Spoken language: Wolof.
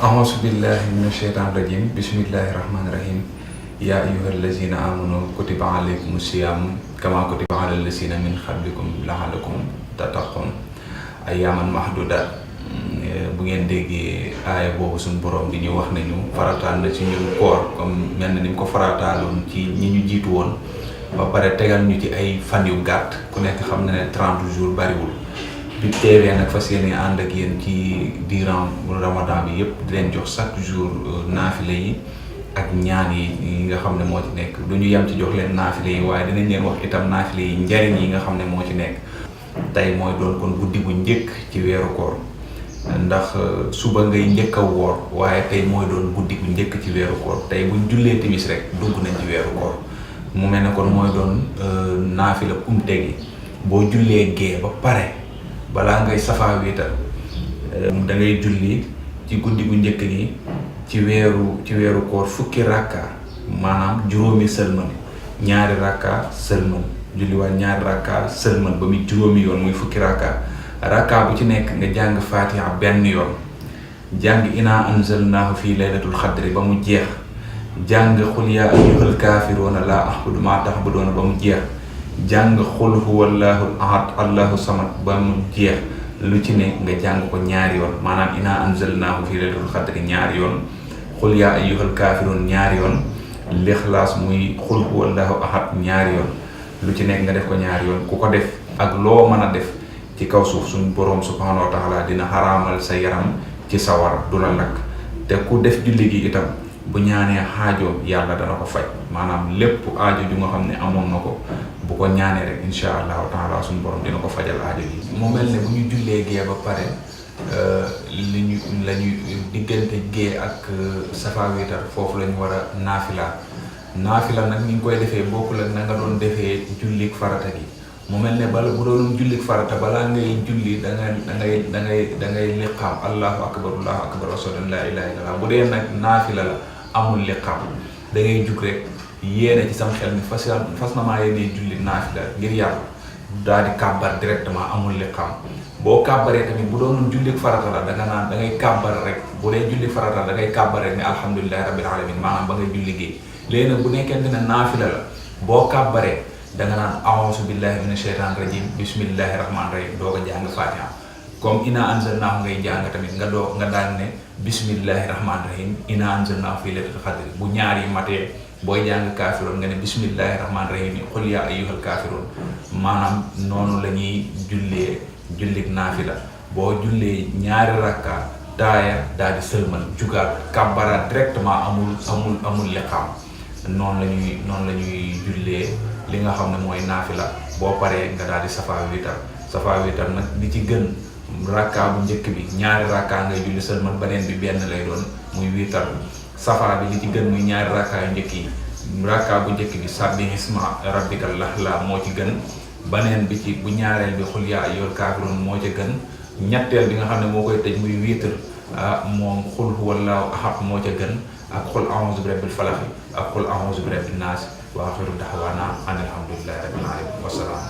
أعوذ بالله من الشيطان الرجيم بسم الله الرحمن الرحيم يا أيها الذين آمنوا كتب عليكم الصيام كما كتب على الذين من قبلكم لعلكم تتقون أياما معدودات bu ngeen déggee aaya boobu suñu borom di ñu wax nañu farataal na ci ñun koor comme mel na ni mu ko farataaloon ci ñi ñu jiitu woon ba pare tegal ñu ci ay fan yu gàtt ku nekk xam na ne 30 jours bariwul bi teewee nag fas yéene ànd ak yéen ci durant ramadan bi yëpp di leen jox chaque jour naafile yi ak ñaan yi nga xam ne moo ci nekk du ñu yem ci jox leen naafile yi waaye dinañ leen wax itam naafile yi njariñ yi nga xam ne moo ci nekk tey mooy doon kon guddi bu njëkk ci weeru koor ndax suba ngay njëkk a woor waaye tey mooy doon guddi bu njëkk ci weeru koor tey buñ jullee timis rek dugg nañ ci weeru koor mu mel ne kon mooy doon naafila umte gi boo jullee gee ba pare balaa ngay safaa wiital da ngay julli ci guddi bu njëkk gi ci weeru koor fukki rakka maanaam juróomi sëlmal ñaari rakka sëlmal julliwaat ñaari rakka sëlmal ba muy juróomi yoon muy fukki rakka bu ci nekk nga jàng fatiha benn yoon jàng inaa anzalnaahu fii laylatul xadri ba mu jeex jàng xul yaa ayyuhal kaafiruuna laa a'budu maa ta'buduuna ba mu jeex jàng xul huwallaahu ahad allahu samad ba mu jeex lu ci ne nga jàng ko ñaari yoon maanaam inaa anzalnaahu fii laylatul xadri ñaari yoon xul yaa ayyuhal kaafiruun ñaari yoon lixlaas muy xul huwallaahu ahad ñaari yoon lu ci nekk nga def ko ñaari yoon ku ko def ak loo mën a def ci kaw suuf suñu boroom subhaanahu wa taala dina xaraamal sa yaram ci sawara du la lakk te ku def julli gi itam bu ñaanee xaajoom yàlla dana ko faj maanaam lépp aajo ju nga xam ne amoon na ko bu ko ñaanee rek insha allahu taala suñu borom dina ko fajal aajo yi mu mel ne bu ñu jullee gee ba pare la ñu diggante gee ak safa wiitar foofu la ñu war a naafila nag ni ñu koy defee bokkul ak na nga doon defee jullik farata gi mu mel ne bala bu doon jullik farata balaa ngay julli da ngay liqaam allahu akbar ashhadu an laa ilaaha illallaah bu dee nag naafila la amul liqaam da ngay jug rek yéene ci sam xel mi fas na maa yéene julli naafila ngir yàlla daal di kàbbar directement amul liqaam boo kàbbaree tamit bu doon jullik farata la da nga naan da ngay kàbbar rek bu dee jullik farata la da ngay kàbbar rek ne alhamdulillahi rabbil alamin maanaam ba ngay julli gi léegi nag bu nekkente ne naafila la boo kàbbaree da nga naan a'uuzu billahi mina shaytaani rajim bismillahi rahmaani rahim doo ko jàng fatiha comme inaa anzalnaahu ngay jàng tamit nga daan ne bismillahi rahmaani rahim inaa anzalnaahu fii laylatul qadri bu ñaar yi matee booy jàng kaafiroon nga ne bismillahi rahmaani rahim qul yaa ayyuhal kaafiroon maanaam noonu la ñuy jullik naafila boo jullee ñaari rakka taaya daal di sëlmal jugaat kàbbaraat directement amul liqaam noonu la ñuy jullee li nga xam ne mooy naafila boo paree nga daal di safa wiitar nag li ci gën rakka bu njëkk bi ñaari rakka ngay julli sëlmal beneen bi benn lay doon muy wiitar safa bi li ci gën muy ñaari rakka yu njëkk yi rakka bu njëkk bi sabbih isma rabbikal a'laa moo ci gën beneen bi ci bu ñaareel bi xul yaa ayyuhal kaafiruun moo ci gën ñetteel bi nga xam ne moo koy tëj muy wiitar moom xul huwallaahu ahad moo ca gën ak xul a'uuzu bi rabbil falaq ak xul a'uuzu bi rabbin naas wa aaxiru da'waanaa anil hamdulillaahi rabbil aalamiin wa salaam